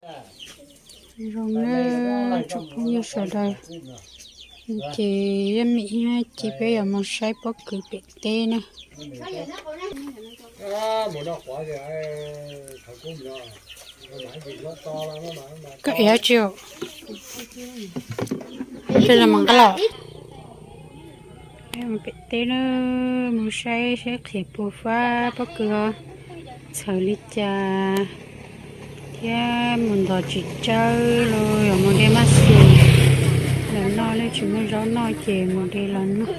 Zoo nawb tsoom phooj ywg sawv daws, ces Yaj Mim thiab ces peb yuav mus saib pob kws pem teb na. Koj ev tsi? Peb los mus nqaj los. Peb mus pem teb na, mus saib saib qhiav puas fab pob kws os, txhawv li cas, thiab mus ntov tsis tsawg los yog mus de maj xwm los noj, nej tsis muaj zaub noj ces mus de los noj.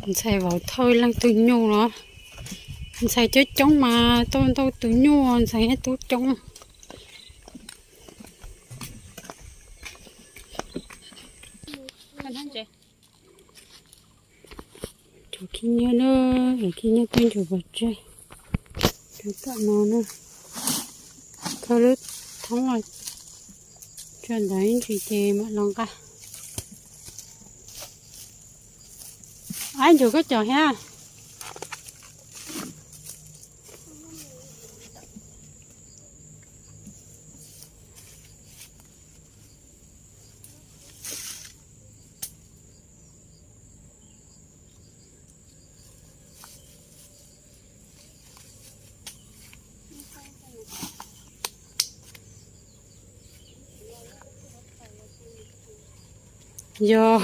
Ntxhais vauv thauj ib leeg tus nyuj los. Ntxhais coob coob mas tau ntau tus nyuj, ntxhais thiab tub coob. Cov khib nyiab na, cov khib nyiab twb ntsuas pov tseg. Cov tom no na, khawb lub thoob los tso ntawd ib ntsis ces mam los nqa. Ab, ntsuas koj cov thiab. Yog.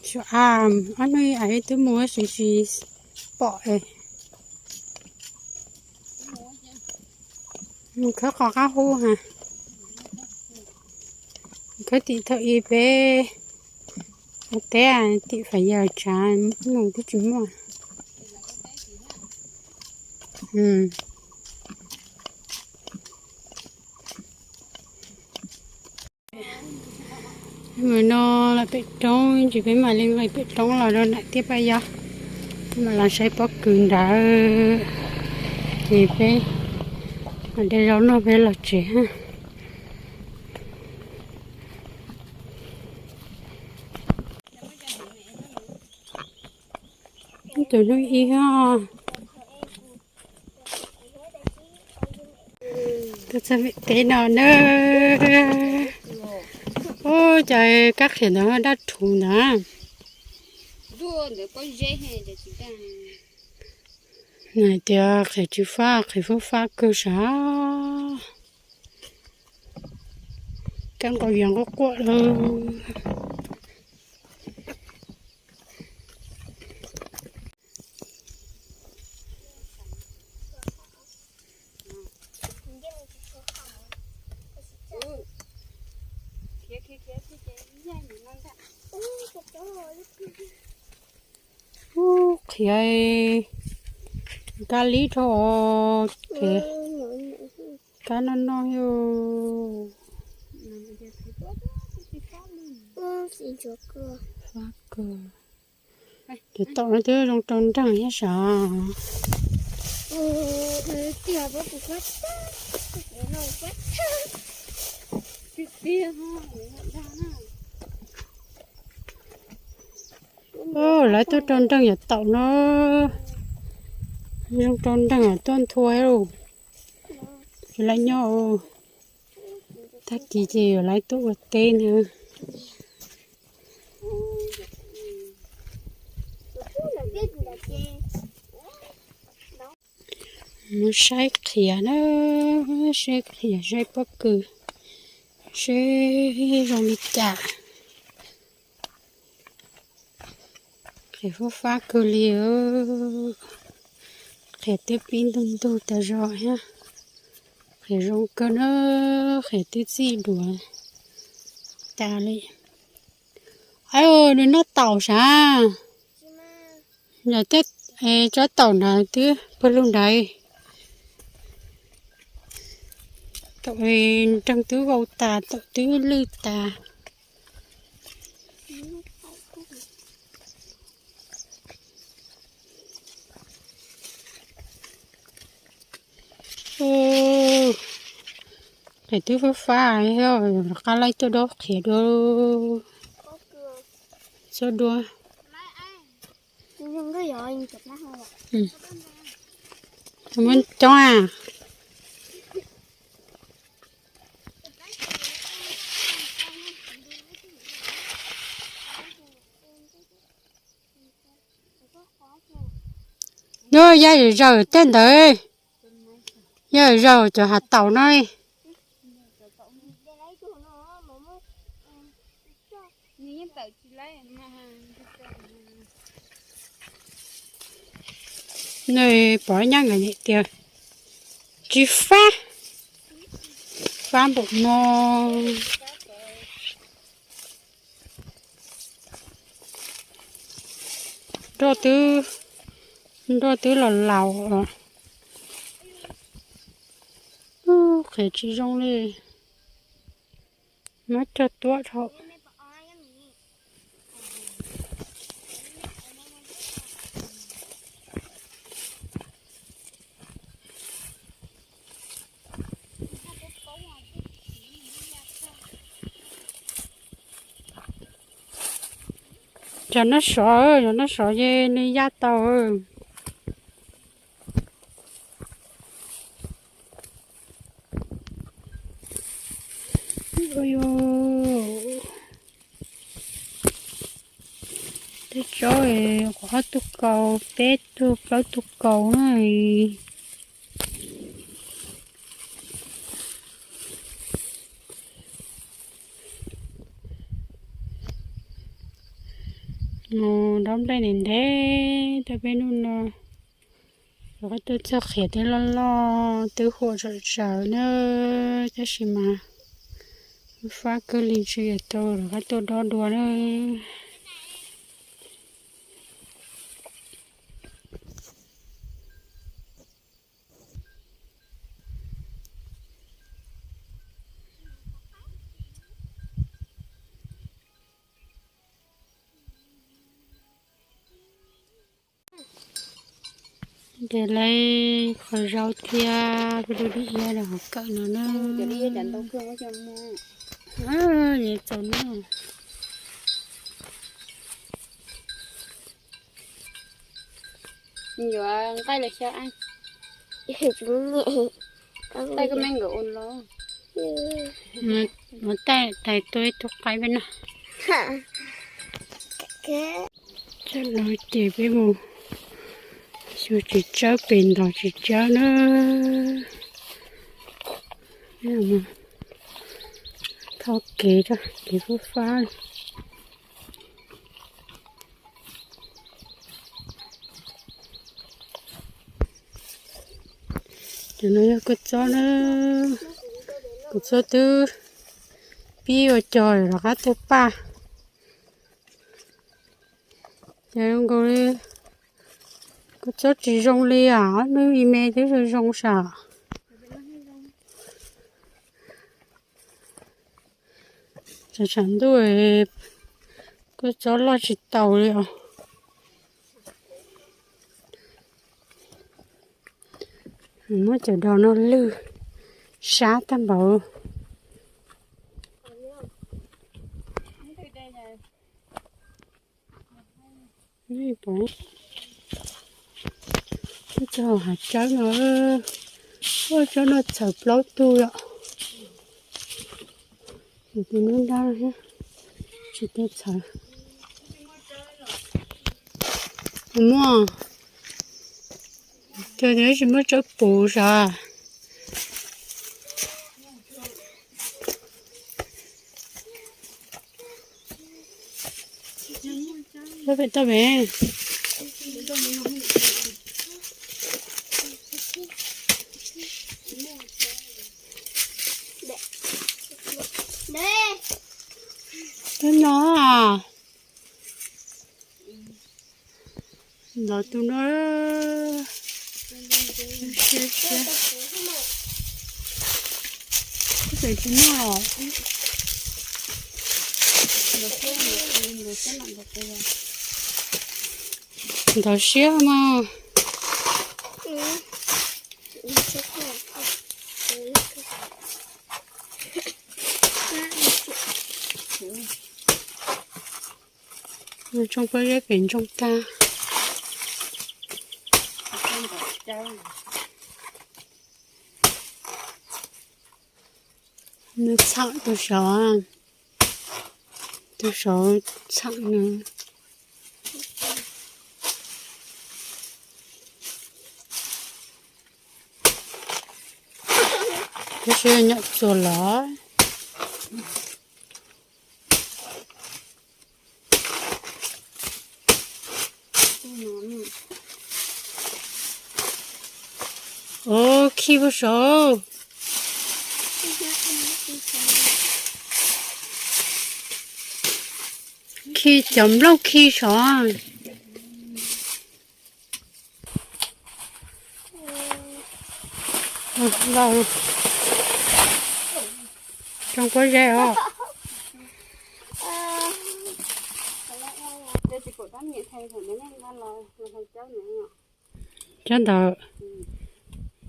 Suav, ob hnub ib ais twb mus ua si si pom es. Mus khawb qos qab hub ha. Khawb tim thaum ub peb ua teb tim Faiv Yawg tsav, mus twb tsis muaj. Mus no los pem roob, ib ntsis peb mam li nqis pem roob los rau nram tiaj Paj Yob, mam los saib pob kws ntawd, ces peb mam de zaub noj peb los tsev. Tus hnub ib os. Tuaj txog pem teb no na. Ub, cov kab qhiav ntawd daj rhuv ntawd. Hais tias qhiav tsis fab, qhiav fab fab kawg sav. Kab nqaus yas nquaj quaj lawm. Ub, qhiav kab lib dhau, qhiav kab noj noj yom. Fab kawg. Cov taum no twb zoo rau nreeg thiab sav. Lawv tuaj rau nreeg cov taum no, zoo rau nreeg tuaj nthua lawm. Tsis lawv nyob, tag kis ces yuav lawv tuaj ua teb ntag. Mus saib qhiav na, saib qhiav saib pob kws, seb zoo li cas. Qhiav fab fab kawg li, qhiav twb pib ntug ntug tas zog thiab. Qhiav zoo kawg na, qhiav twb txij duav tas li. Aw, nws noj taum sav. Yog tej tsob taum nrad twb pawg lug nrad. Taum nreeg twb vau tas, taum twb lwj tas. Qhiav twb fab fab, rov qab laij tuaj dob qhiav dua. Txhob dua. Muab coob a. Nub, yaj zawm tej ntawd, yaj zawm cov hav taum no. Nws pom nyab nkawd tias tsis fab, fab npaum no. Nroj twb, nroj twb los laus os. Qhiav tsis zoo li. Muab cog tuab dhau. Cov no sov, cov no sov ces nws ya tau. Tej tsob, ob tug kaus, peb tug plaub tug kaus na. Mus dob nplej ntev ntev rau peb hnub no. Rov qab tuaj txog qhiav twb loj loj twb huam tsawm tsawv na, tab sis mas fab kawg li, tsis tau rov qab tuaj dob dua na. Ces lawv qhov zaub thiab peb lub dib iab rau hauv kawm no na. Nws txaus na. Yuav nqaij los xyaw, nqaij koj me nkawd ua los. Mus taij tais tua ib tug qaib peb noj. Txog no ces peb mus xyuas txiv tsawb pem ntos txiv tsawb na. Thaub kev, kev fab fab li. Cov no yog kua txob na, kua txob twb pib ua cog rov qab tuaj paj. Ces zoo nkaus li kua txob tsis zoo li os, hnub ib me twb zoo zoo sam. Tsam tsam ntuj kua txob loj tsis taus li os. Muab cov dos no lwj sab tag npaum. Txog hav tsawb no, ua tsob no txhawv plaub tug yom. Tus nub nrab thiab, tsis tau txhawv. Muaj, cog tias tsis muaj tsawb puv sav. Tau pem, tau pem. Nyob no, los tus no siab siab. Tsis muaj. Ntov siab mas. Ntsoog pob zeb pem ntsoog tag. Nws txheem tus saud, tus saud txheem nws. Tab sis nyuam txuas los. Ua khi puag saud. Khi cov nplooj khi saud. Ntsoog pob zeb os. Tsob ntawd,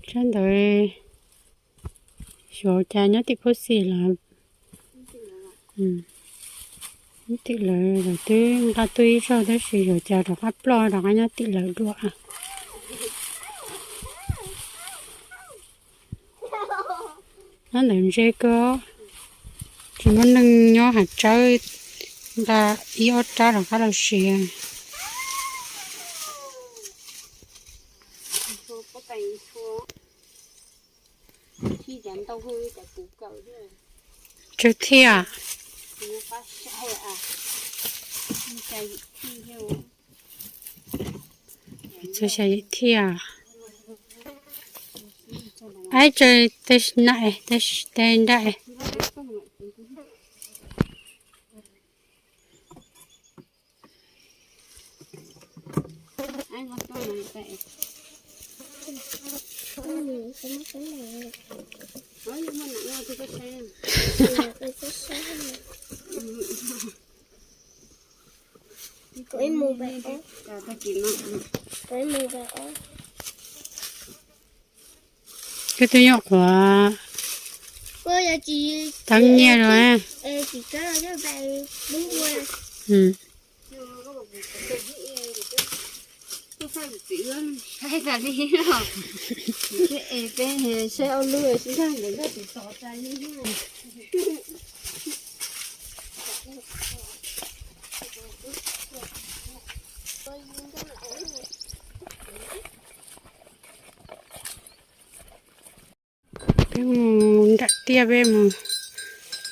tsob ntawd xyov cas nyob tim Phuj Xim los. Nyob tim lawv, lawv twb nqa tuaj ib zaug tab sis xyov cas rov qab ploj rov qab nyob tim lawv dua. Nyob ntawd ntse kawg, tsis muaj neeg nyob hav tsawb, nqa ib ob rab rov qab los siav. Tsawg thiaj? Txog xya yim thiaj. Aib, tsawg tej na, tej nra. Koj twb nyuam qhuav teeb nyiaj los. Saib tas li, es peb saib ob lub sib zog ntawm nkoj tus tod tas li. Peb mus nram tiaj, peb mus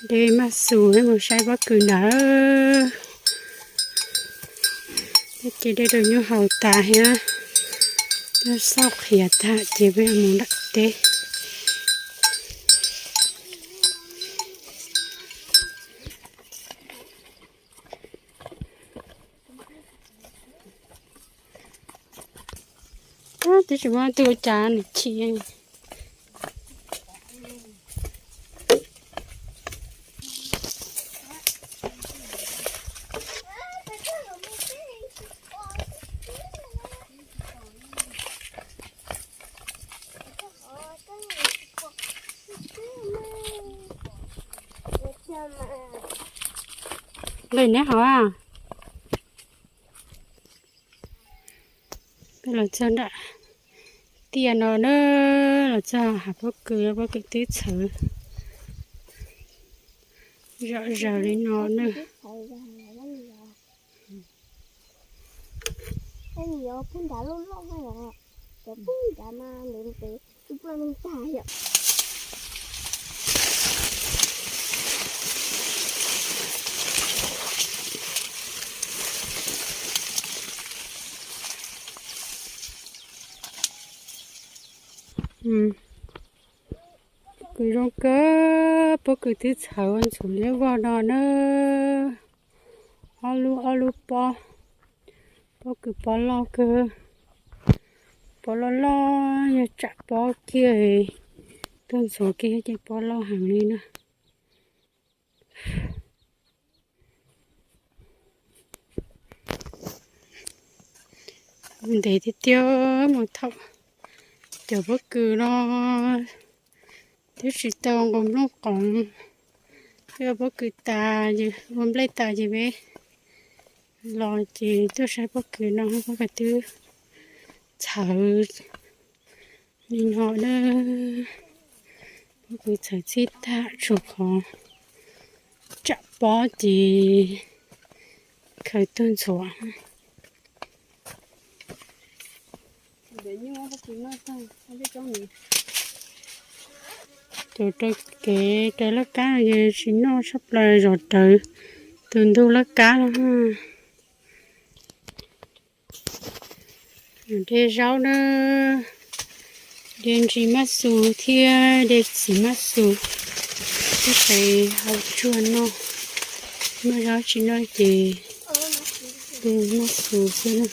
de maj xus, peb mus saib pob kws nrad. Peb ces de rau nyuj haus tas thiab, twb xauj qhiav tag ces peb mus nram teb. Twb tsis muaj tus ua cas nws chim. Lawm neb hov. Peb los txog nram tiaj no na, los txog hav pob kws, pob kws twb txhawv zom zaws li no na. Pob kws zoo kawg, pob kws twb txhawv ntxhuav liab vog no na. Ob lub ob lub pob, pob kws pob loj kawg, pob loj loj yog tsam pob kiag, tuaj ntxhuav kiag ces pob loj heev li na. Ntev tiag tiag mus thaum cov pob kws no twb tsis tau nqus nplooj qoov, twb ua pob kws tas, ua nplej tas ces peb los ces tuaj saib pob kws no, pob kws twb txhawv li no na. Pob kws txhawv txhij tag, tshuav qhov tsam pob ces khaws tuaj ntxhuav. Cov raws kev raws laj kab no ces tsis noj tshaj plaws, zov rawv tus ntug laj kab no. De zaub na, de ntsis maj xus thiab de txiv maj xus, thiab peb hau tsuag noj. Noj zaub tsis noj ces de maj xus xwb na.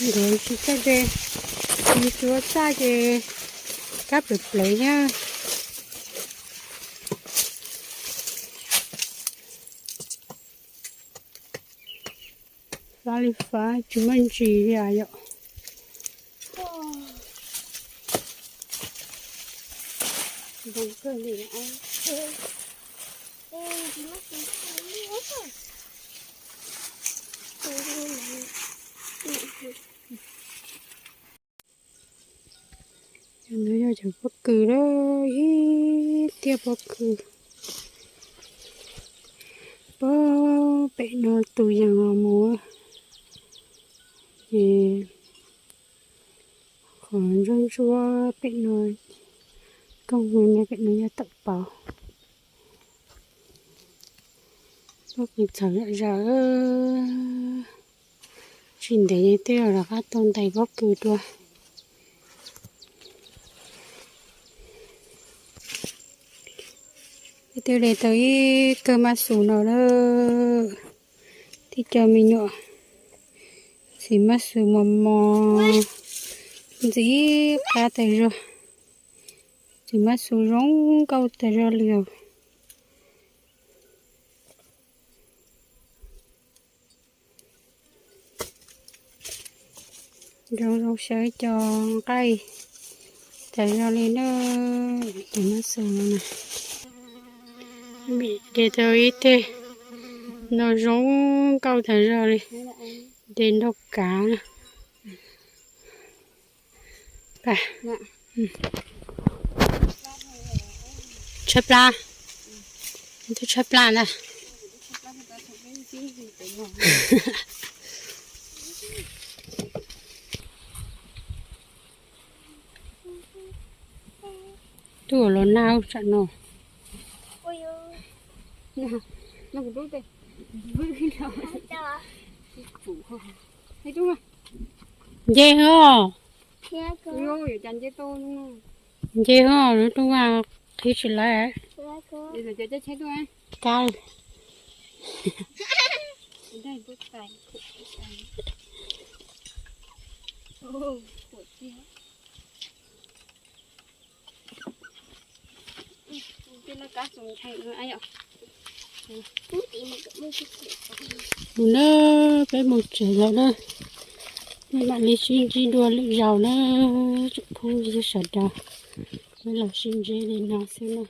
Nkawd tsis txawj de, nws tsuav txaj ces kab plev plev thiab. Fab li fab, tsis muaj ntsis li yom. Cov no yog cov pob kws lawm, ib tiaj pob kws. Pob pem no tus yees los mus, ces qhov ntsuab ntsuab pem no, koog me me pem no yog tawm pauv. Pob kws txhawv zom zaws. Tsis ntev twb yuav rov qab tau ntais pob kws dua. Peb twb de tau ib kawg maj xus no lawm. Tib co me nyuam txiv maj xus mos mos, ntxim qab tas zog. Txiv maj xus zoo nkauj tas zog li os. Zoo zoo xyaw ib co nqaij tas zog li na. Txiv maj xus no na, de tau ib teg no zoo nkauj tas zog li, de nraug kav na. Tshaib plab, twb tshaib plab ntag. Twb ua los nag tsam no. Nce os. Nce os, lub rooj vag qhib tsis lawm. Kab. Mus na, peb mus tsev lawm na. Peb mam li sib ntsib dua lwm zaus na, tsoom phooj ywg sawv daws. Peb los sib ntsib li no xwb na.